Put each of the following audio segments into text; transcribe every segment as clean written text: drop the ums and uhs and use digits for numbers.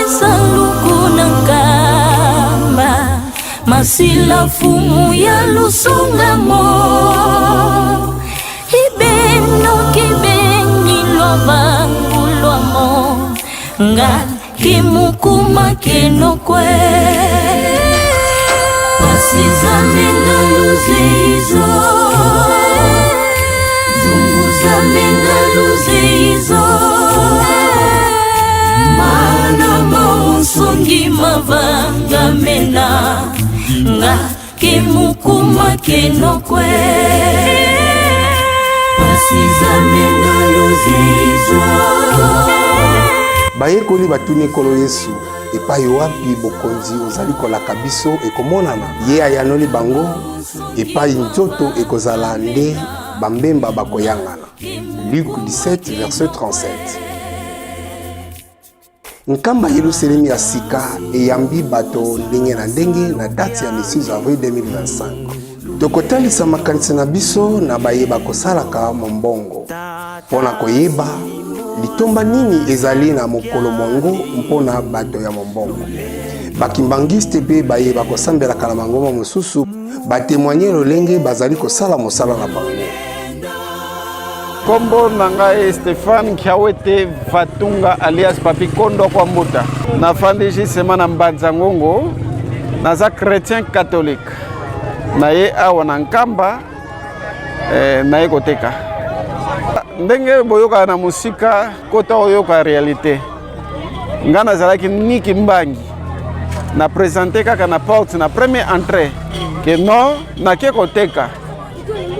Kisaluku na Nkamba, Masila Fumu ya Lusungamo, Ibeno Kibengi lwa Bangu lwa mo, Nga Kimukuma Kenokwe. Pasizamenga luzeizo, zunguzamenga luzeizo, mana mausongi mavangamena nga kimukuma kenokwe. Pasizamenga luzeizo. Bayekoli batuni Nkolo Yesu, Epai wapi bokonzi ozali kolaka biso ekomonana? Ye ayanoli bango, Epai nzoto ekozala nde bambemba bakoyangana. Luc 17, verset 37. Nkamba Yelusalemi ya sika eyambi bato ndenge na ndenge na date ya le 6 avril 2025. Tokotalisa makanisi na biso na baye bakosalaka mombongo mpo na koyeba litomba nini ezali na mokolo mwango mpo na bato ya mombongo. Bakimbangiste mpe baye bakosambelaka na mangomba mosusu batemoigne lolenge bazali kosala mosala na bango. Kombo na ngai Stéphane Kiawete Vatunga alias Papi Kondo kwa Mbuta. Nafandi justement na Mbanza Ngongo. Naza chrétien catholique. Naye awa na Nkamba eh, naye koteka. Ndenge boyokaka na mosika kota oyoka réalité. Nga nazalaki niki mbangi na présente kaka na porte na première entrée ke non nake koteka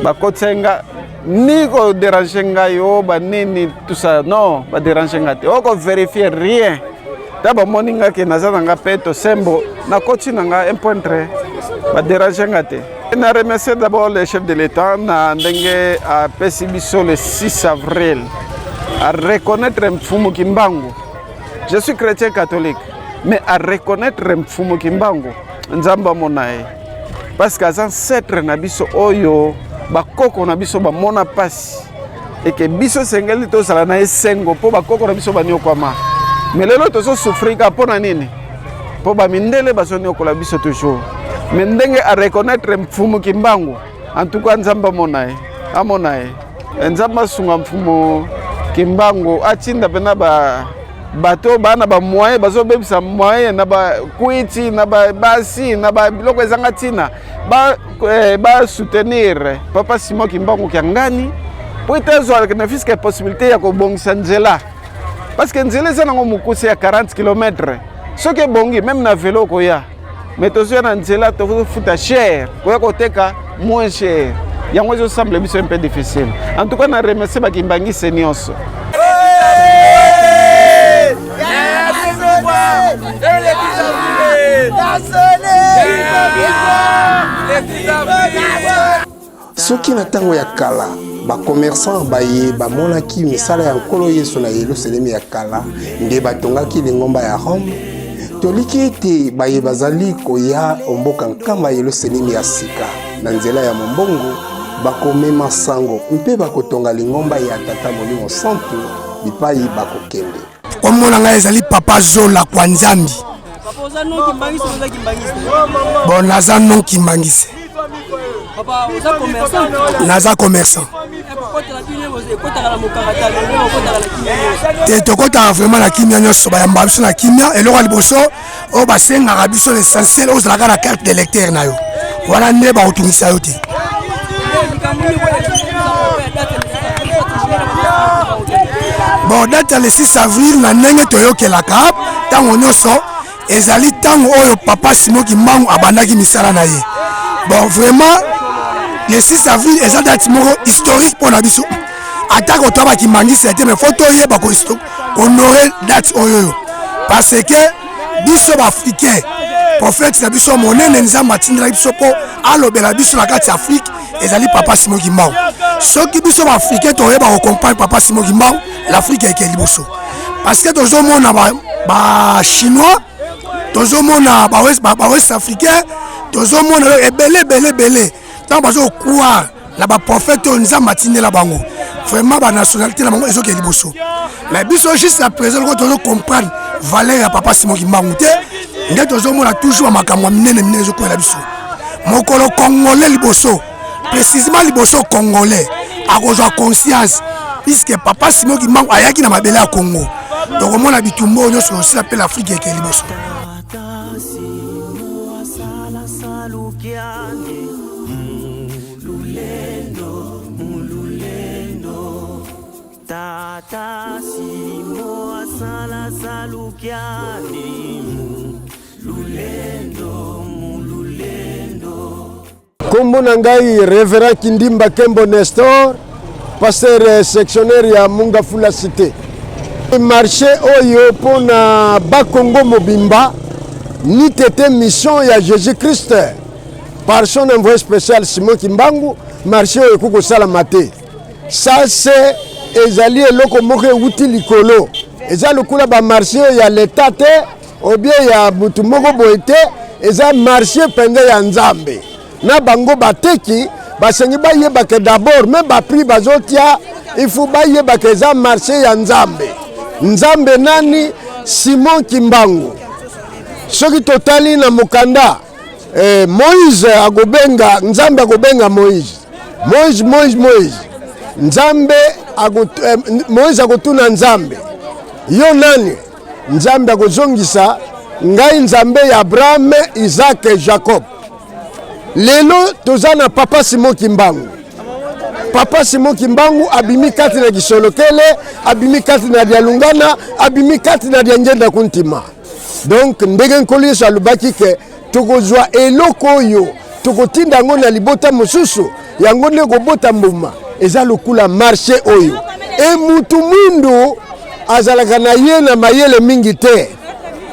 bakotisa nga ni ko déranger ngai o banini tout ça non ba déranger nga te oko vérifier rien ta bamoni nga ke naza na nga peto sembo nakoti na nga un point trait ba déranger nga te. Na remercier d'abord le chef de l'État na ndenge apesi biso le 6 avril à reconnaître Mfumu Kimbangu. Je suis chrétien catholique, mais à reconnaître Mfumu Kimbangu, Nzambe amona ye. Parce que aza ancêtre na biso oyo bakoko na biso bamona pasi eke biso esengeli tozala na esengo mpo bakoko na biso banyokwama. Mais lelo tozosouffrir kaka mpo na nini? Mpo bamindele bazonyokola biso toujours. Mais ndenge a reconnaître Mfumu Kimbangu, en tout cas Nzambe amona ye, amona ye. Nzambe asunga Mfumu Kimbangu atinda mpena ba bato baa na bamoyen bazobebisa moyen na bakwiti na basi na biloko ezanga ntina basoutenir ba eh, papa Simon Kimbangu Kiangani mpo ete azwa ne fût-ce que possibilité ya kobongisa nzela parce que nzela eza nango mokuse ya 40 km soki ebongi meme na velo okoya mais tozoya na nzela tozofuta cher koya koteka moins cher yango ezosemble biso un peu difficile. En tout cas na remercie bakimbangise nyonso. Soki na ntango ya kala bacommerçant baye bamonaki misala ya Nkolo Yesu na Yelusalemi ya kala nde batongaki lingomba ya Rome, toliki ete baye bazali koya omboka Nkamba Yelusalemi ya sika na nzela ya mombongo bakomema sango mpe bakotonga lingomba ya Tata Molimo Santu bipai bakokende. Kombo na ngai ezali Papa Zola kwa Nzambi. Bon, naza non kimbangise. Naza commerçant. Te tokotaka vraiment na kimia nyonso, bayamba biso na kimia. Eloko ya liboso oyo basengaka biso, l'essentiel ozalaka na carte d'électeur na yo, wana nde bakotungisa yo te. Bon, date ya le 6 avril, na ndenge toyokelaka ntango nyonso, ezali ntango oyo papa Simon Kimbangu abandaki misala na ye. Bon, vraiment le 6 avril eza date moko historique mpo na biso, atako toya bakimbangisi te, mais faut toyeba kohonorer date oyo oyo, parce que biso baafricain, prophète na biso monene Nzambe atindelaki biso mpo alobela biso na kati ya Afrique ezali papa Simon Kimbangu. Soki biso baafricain toyeba kocomprendre papa Simon Kimbangu, l'Afrique eke liboso, parce que tozomona bachinois, tozomona bawest africain, tozomona ebele ebele ebele, ntango bazocroire na baprophète oyo Nzambe atindela bango, vraiment banationalité na bango ezokende liboso. Mais biso juste à présent loko tozocomprendre. valeur ya papa Simon Kimbangu te. Nde tozomona toujours makambo ya minene minene ezokwela biso. Mokolo congolais liboso, précisément liboso congolais akozwa conscience, puisque papa Simon Kimbangu ayaki na mabele ya Congo, tokomona bitumba oyo nyonso osila mpe l'Afrique eke liboso. Tata Simo asala salukiani lulendo mululendo. Kombo na ngai Reverend Kindimba Kembo Nestor, pasteur sectionnaire ya Mungafula Cité. Marché oyo mpona Bakongo mobimba ni tete mission ya Jésus-Christ par son envoyé spécial Simon Kimbangu, marché oyo ekoki kosalama te. Ça c'est ezali eloko moko ewuti likolo, eza lokola ba marché ya l'etat te ou bien ya mutu moko boye te, eza marché mpenza ya Nzambe. Na bango bateki basengi bayeba ke d'abord me ba prix bazotia, il faut bayeba ke eza marché ya Nzambe. Nzambe nani? Simon Kimbangu. Soki totali na mokanda eh, Moïse akobenga Nzambe akobenga Moïse, Moïse, Moïse, Moïse. Nzambe eh, Moïse akotuna Nzambe, yo nani? Nzambe akozongisa, ngai Nzambe ya Abraham, Isaac et Jacob. Lelo toza na papa Simon Kimbangu. Papa Simon Kimbangu abimi kati na Kisolokele, abimi kati na Dialungana, abimi kati na Diangenda Kuntima. Donc ndenge Nkolo Yesu alobaki ke tokozwa eloko oyo tokotinda yango na libota mosusu, yango nde kobota mbuma. Eza lokola marché oyo e mutu mwindu azalaka na ye na mayele mingi te.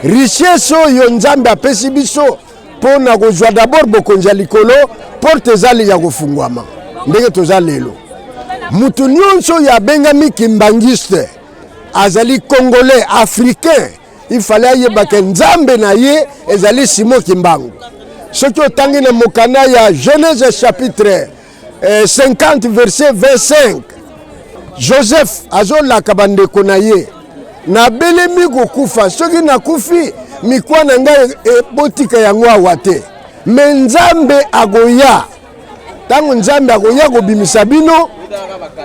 Richesse oyo Nzambe apesi biso mpo na kozwa d'abord bokonzi ya likolo, porte ezali ya kofungwama ndenge toza lelo. Mutu nyonso oyo abengami kimbangiste azali congolais africain, il fallait ayeba ke Nzambe na ye ezali Simon Kimbangu. Soki otangi na mokanda ya Genèse chapitre 50 verset 25, Joseph azolaka bandeko na ye, nabelemi kokufa, soki nakufi mikwa na ngai ebotika yango awa te, me Nzambe akoya. Ntango Nzambe akoya kobimisa bino,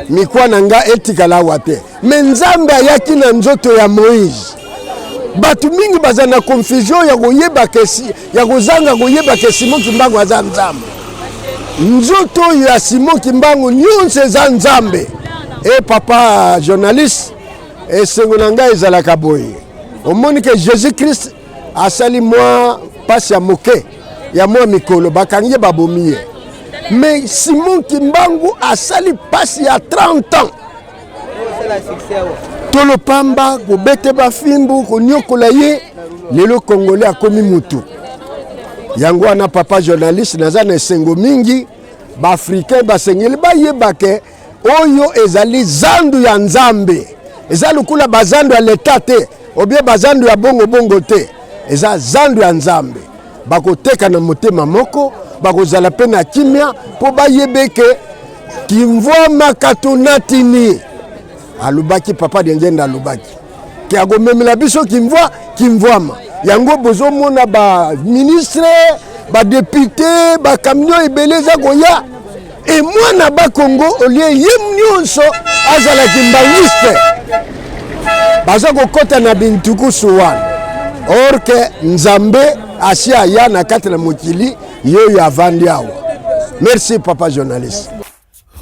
mikwa na ngai etikala awa te. Me Nzambe ayaki na nzoto ya Moïse. Bato mingi baza na confusion ya koyeba kesi, ya kozanga koyeba ke Simon Kimbangu aza Nzambe. Nzoto oyo ya Simon Kimbangu nyonso eza Nzambe. E papa journaliste, esengo na ngai ezalaka boye. Omoni ke Jésus Christ asali mwa pasi ya moke ya mwa mikolo, bakangi ye, babomi ye. Mais Simon Kimbangu asali pasi ya 30 ans. Tolo pamba, kobete bafimbu, konyokola ye. Lelo Congolais akomi mutu. Yango wana papa journaliste, naza na esengo mingi. Ba-Africain basengeli bayeba ke oyo ezali zandu ya Nzambe. Eza lokola bazandu ya leta te, obie bazandu ya bongo bongo te. Eza zandu ya Nzambe. Bakoteka na motema moko, bakozala pe na kimia po bayebe ke kimvwama katunatini. Alobaki papa Diangienda alobaki ke akomemela biso kimvwa kimvwama. Yango bozomona ba ministre, ba député, ba camion ebele eza koya. E mwana ba Congo olie ye nyonso azala kimbangiste, baza kokota na bintukusu wana. Or ke Nzambe asi aya na kati na mokili, ye oyo avandi awa. Merci papa journaliste.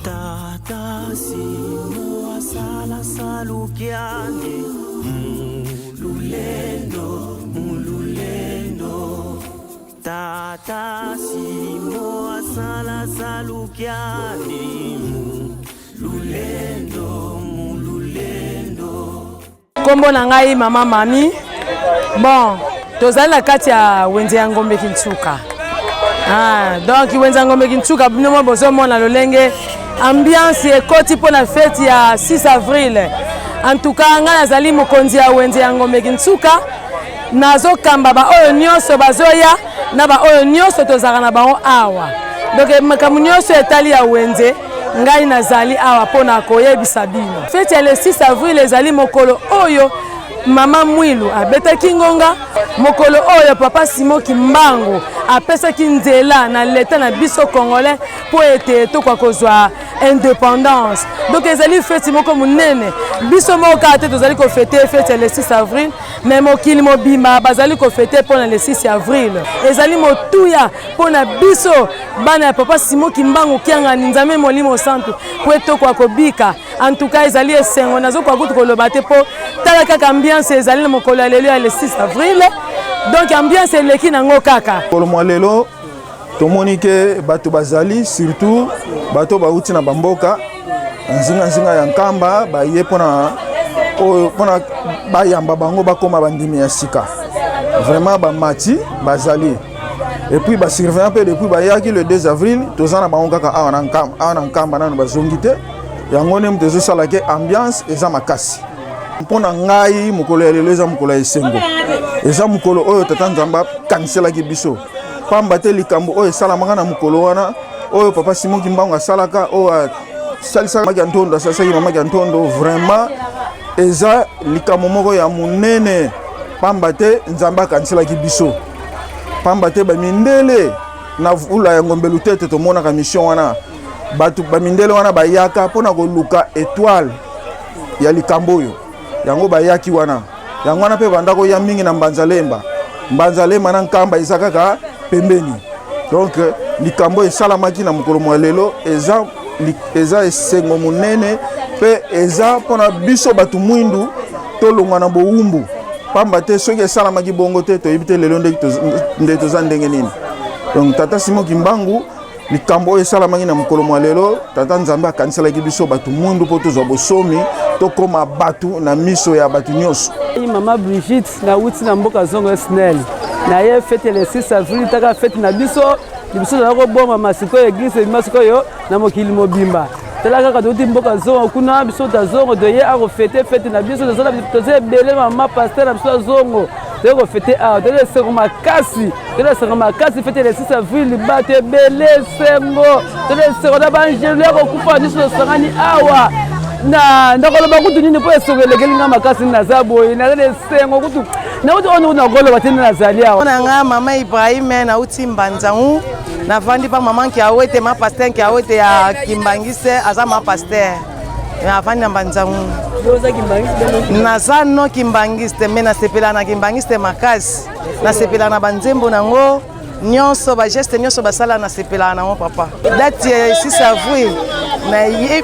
Tata Simo asala salukiani mululendo mululendo. Tata Simo asala salukiani mululendo mululendo. Kombo na ngai mama Mami. Bon, tozali na kati ya wenze ya Ngombe Kintsuka. Donc wenze ya Ngombe Kintsuka, bino moko bozomona lolenge ambiance ekoti mpo na fete ya 6 avril. En tout cas, ngai nazali mokonzi ya wenze ya Ngombe Kintsuka. Nazokamba ba oyo nyonso bazoya na ba oyo nyonso tozalaka na bango awa. Donc makambo nyonso etali ya wenze, ngai nazali awa mpo na koyebisa bino. Fete ya le 6 avril ezali mokolo oyo Mama Mwilu abetaki ngonga, mokolo oyo Papa Simon Kimbangu apesaki nzela na leta na biso congolais mpo ete tokoka kozwa indépendance. Donc ezali feti moko monene, biso moko kaka te tozali kofete feti ya le 6 avril, mais mokili mobimba bazali kofete mpo na le 6 avril. Ezali motuya mpo na biso bana ya Papa Simon Kimbangu Kiangani, Nzambe Molimo Santu, mpo ete tokoka kobika. En tout cas ezali esengo, nazokoka kutu koloba te mpo tala kaka ambiance ezali na mokolo ya lelo ya le 6 avril. Donc ambiance eleki nango kaka. Mokolo mwa lelo tomoni ke bato bazali, surtout bato bauti na bamboka nzinganzinga ya Nkamba, baye mpona oyo mpona bayamba bango bakóma bandimi ya sika. Vraiment bamati bazali, et puis basurveillant mpe depuis bayaki le 2 avril toza na bango kaka awa na Nkamba, awa na Nkamba nano bazongi te. Yango nde moto ezosala ke ambiance eza makasi. Mpo na ngai, mokolo ya lelo eza mokolo ya esengo, eza mokolo oyo Tata Nzambe akaniselaki biso, pamba te likambo oyo esalamaka na mokolo wana, oyo Papa Simon Kimbangu asalaka, oyo asalisaka Mama Ntondo, asalisaki Mama Ntondo, vraiment eza likambo moko ya monene, pamba te Nzambe akaniselaki biso, pamba te bamindele na vula ya Ngombe Lutete tomonaka mission wana, bato bamindele wana bayaka mpona koluka étoile ya likambo oyo. Yango bayaki wana, yango wana mpe banda koya mingi na Mbanzalemba. Mbanzalemba na Nkamba eza kaka pembeni. Donc likambo esalamaki na mokolo mwa lelo eza esengo monene, mpe eza mpona biso bato mwindu tolongwa na bowumbu, pamba te soki esalamaki bongo te, toyebi te lelo nde toza ndenge nini. Donc Tata Simon Kimbangu, likambo oyo esalamaki na mokolo mwa lelo, Tata Nzambe akaniselaki biso bato mwindu mpo tozwa bosomi, tokóma bato na miso ya bato nyonso. Mama Brigitte, nauti na mboka Zongo Snel. Naye fête le 6 avril. Taka fête na biso liboso tozala kobomama, sikoyo église ebima sikoyo na mokili mobimba. Tala kaka, touti mboka Zongo kuna, biso ta Zongo toye akofêter fête na biso. Toza ebele, mama pasteur na biso ya Zongo, toye kofêter awa. Toza esengo makasi, toza esengo makasi. Fête le 6 avril, bato ebele, esengo, toza esengo na banjelu ya kokufa nyonso tosangani awa. Na nakoloba kutu nini? Mpo esengo elekeli nga makasi. Naza boye, naza na esengo kutu nauti oyo nakoloba te nde nazali awa. Na nga Mama Ibrahim, nauti Mbanzangu, navandi pa mama Nkiawete, ma pasteur Nkiawete ya Kimbangise, aza ma pasteur. Navandi na Mbanzangu. Naza no kimbangiste, mais nasepela na kimbangiste makasi, nasepela na banzembo nango nyonso, bageste nyonso basala, nasepelaka nango. Papa, date ya 6 avril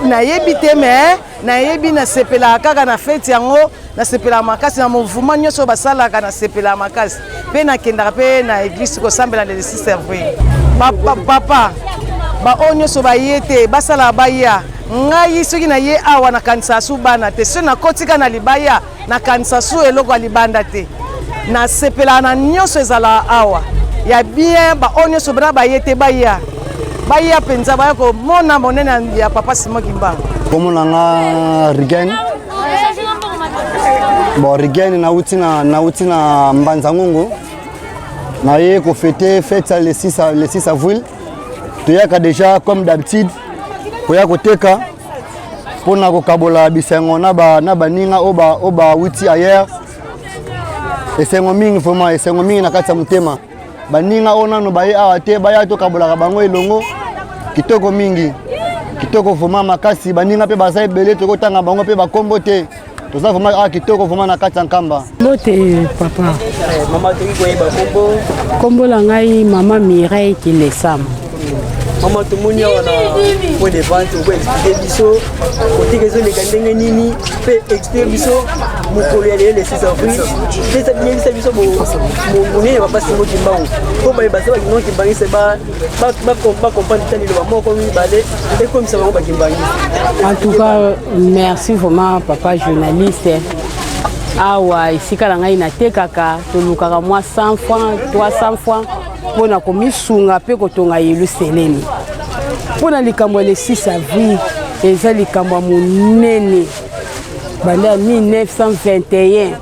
nayebi te, mais nayebi nasepelaka kaka na fête yango. Nasepelaka makasi na mouvement nyonso basalaka, nasepelaka makasi mpe nakendaka mpe na église kosambela le 6 avril. Papa, baoyo nyonso baye te, basalaka baya. Ngai soki naye awa, nakanisa su bana te. Soki nakotika na libaya, nakanisa su eloko ya libanda te. Nasepelaka na nyonso ezalaka awa ya bien. Baoyo nyonso bana baye te, baya, baya mpenza, baya komona monene ya Papa Simon Kimbangu. Kombo na nga Rigen. Bon, Rigen, nauti na Mbanza Ngungu, naye kofêter fête le 6, le 6 avril. Toyaka déjà comme d'habitude koya koteka mpona kokabola bisengo na baninga oyo bawuti ailleurs. Esengo mingi, vraiment esengo mingi na kati ya motema. Baninga oyo nano baye awa te, baya, tokabolaka bango elongo. Kitoko mingi, kitoko vraiment makasi. Baninga mpe baza ebele, tokotanga bango mpe bakombo te. Toza vraiment awa kitoko vraiment na kati ya Nkamba. Mbote papa. Mama, toki koyeba kombo? Kombo na ngai Mama Mireille Kilesama. Mama, tomoni awa na point de vente, oko expliquer biso koteka ezoleka ndenge nini, mpe expliquer biso mokolo ya lelo le 6 avril, yebisa biso monene ya Papa Simon Kimbangu, mpo baye baza bakino kimbangisa bacomprendre ta liloba moko mibale ekomisa bango bakimbangisa. En tout cas, merci vraiment papa journaliste. Awa esika na ngai natekaka, tolukaka mwa 100 francs, 300 francs mpona komisunga mpe kotonga Yelusalemi. Mpona likambo ya le 6 avril, eza likambo ya monene. Banda ya 1921,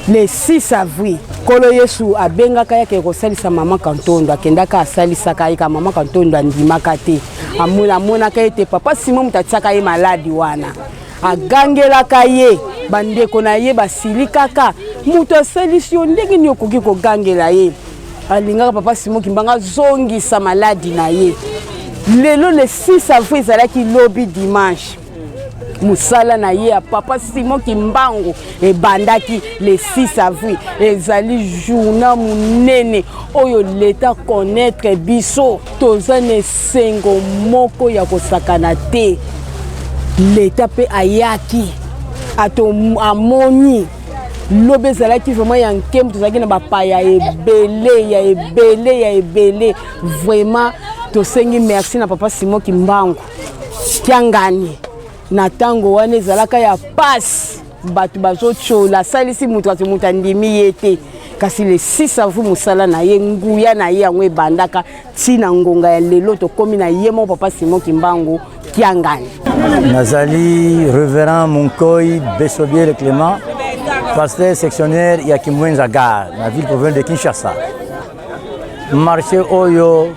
le 6 avril, Nkolo Yesu abengaka yake kosalisa Mama Kantondo. Akendaka, asalisaka ye ka Mama Kantondo andimaka te. Amonaka ete Papa Simon moto atiaka ye maladi wana, agangelaka ye. Bandeko na ye basilikaka, moto asalisi yo ndenge nini okoki kogangela ye? Alingaka papa Simon Kimbangu azongisa maladi na ye. Lelo le 6 avril ezalaki lobi dimanche, mosala na ye ya papa Simon Kimbangu ebandaki le 6 avril. Ezali journal monene oyo leta connaître biso. Toza na esengo moko ya kosakana te. Leta mpe ayaki ato amoni lobi ezalaki vraiment ya nkembo, tozalaki na bapaya ebele ya ebele ya ebele. Vraiment tosengi merci na papa Simon Kimbangu Kiangani. Na ntango wana ezalaka ya pasi, bato bazotyola, asalisi moto kasi moto andimi ye te. Kasi le 6 avril mosala na ye, nguya na ye yango ebandaka ntina ngonga ya lelo tokomi na ye moko papa Simon Kimbangu Kiangani. Nazali révérend Munkoy Bessobiele Clément, pasteur sectionnaire ya Kimwenza Gare na ville province de Kinshasa. Marché oyo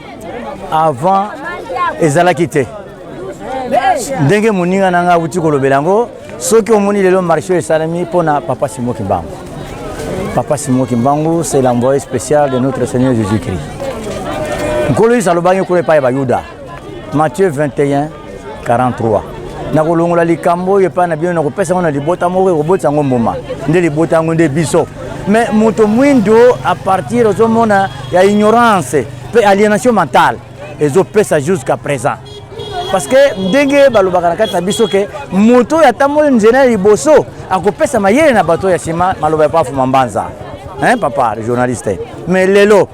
avant ezalaki te, ndenge moninga na ngai awuti kolobela yango. Soki omoni lelo marché oyo esalemi mpona papa Simon Kimbangu. Papa Simon Kimbangu, c'est l'envoyé spécial de notre Seigneur Jésus-Christ. Nkolo Yesu alobaki kuna epai ya Bayuda, Matthieu 21 43, nakolongola likambo oyo epai na bino, nakopesa yango na libota moko ekobotisa yango mbuma. Nde libota yango nde biso. Mais moto mwindo, à partir ozomona ya ignorance mpe aliénation mentale, ezopesa jusqu'à présent, parce que ndenge balobaka na kati na biso ke moto oyo atamboli nzela ya liboso akopesa mayele na bato ya nsima, maloba ya Pafuma Mbanza, hein, papa journaliste. Mais lelo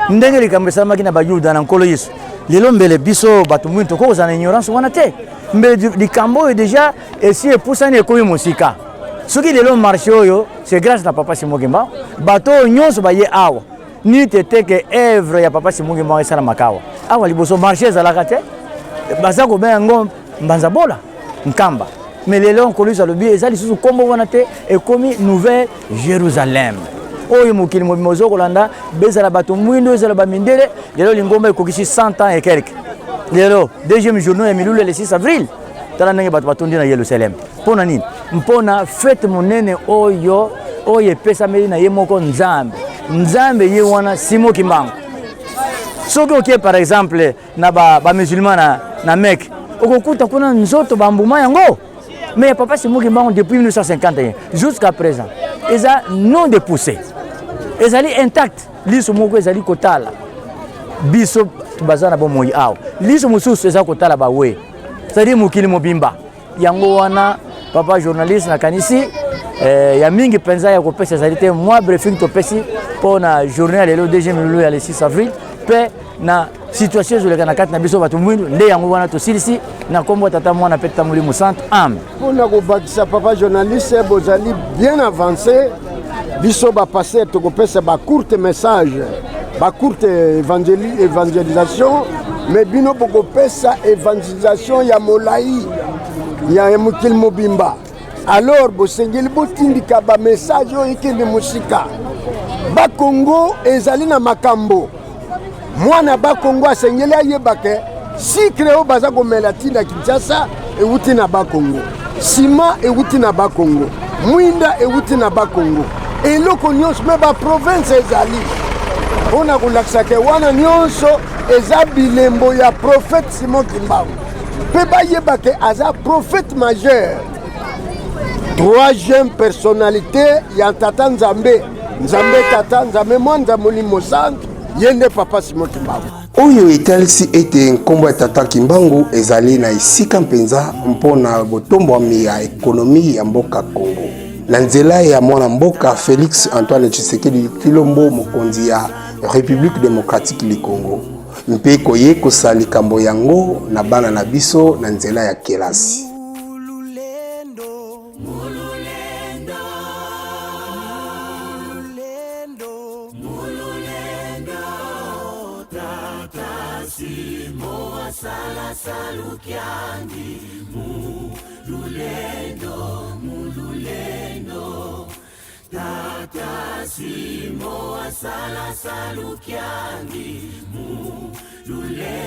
ndenge likambo esalamaki na Bayuda na Nkolo Yesu, lelo mbele biso bato mwindu tokoki kozala na ignorance wana te. Mbele likambo oyo deja esi epusani, ekomi mosika. Soki lelo marché oyo, c'est grâce na papa Simon Kimbangu. Bato oyo nyonso baye awa ni te te ke œuvre ya papa Simon Kimbangu esalamaka awa. Awa liboso marché ezalaka te, baza kobenga yango Mbanza Bola Nkamba. Mais lelo Nkolo Yesu alobi eza lisusu nkombo wana te, ekomi Nouvelle Jérusalem oyo mokili mobimba ozo kolanda, bezala bato mwindo, ezala bamindele. Lelo lingomba ekokisi 100 ans et quelque. Lelo deuxième journée ya milulu le 6 avril, tala ndenge bato batondi na Yerusalem. Mpo na nini? Mpo na fete monene oyo oyo epesameli na ye moko Nzambe. Nzambe ye wana Simon Kimbangu. Soki okie par exemple na bamusulman ba na Mecque, okokuta kuna nzoto bambuma yango. Mais papa Simon Kimbangu, depuis 1951 jusqu'à présent, eza non dépoussé, ezali intact. Liso moko ezali kotala biso baza na bomoi awa, liso mosusu eza kotala bawe, c'est-à-dire mokili mobimba. Yango wana, papa journaliste, nakanisi ya mingi mpenza ya kopesa ezali te. Mwa briefing topesi mpo na journée ya lelo, deuxième lelo ya le 6 avril, mpe na situation ezoleka na kati na biso bato mwindu. Nde yango wana tosilisi na nkombo ya Tata, Mwana mpe Tata Molimo Santo. Amen. Mpona kobakisa, papa journaliste, bozali bien avancé. Biso bapasteur tokopesa bacourte message, bacourte évangélisation, mais bino bokopesa évangélisation ya molai ya mokili mobimba. Alors bosengeli botindika bamessage oyo ekende mosika. Bakongo ezali na makambo. Mwana Bakongo asengeli ayeba ke sikre oyo baza komela ntina Kinshasa ewuti na Bakongo, sima ewuti na Bakongo, mwinda ewuti na Bakongo, eloko nyonso. Me baprovince ezali mpona kolakisa ke wana nyonso eza bilembo ya prophète Simon Kimbangu, mpe bayeba ke aza prophète majeur, troisième personnalité ya Tata Nzambe, Nzambe Tata, Nzambe Mwana, Nzambe Molimo Santu. Ye nde papa Simon Kimbangu. Oyo etalisi ete nkombo ya Tata Kimbangu ezali na esika mpenza mpo na botombwami ya ekonomi ya mboka Congo na nzela ya mwana mboka Felix Antoine Tshisekedi Tshilombo, mokonzi ya République démocratique du Congo, mpe koyekosa likambo yango na bana na biso na nzela ya kelasi. Tata Simo asala salukiangi mululendo.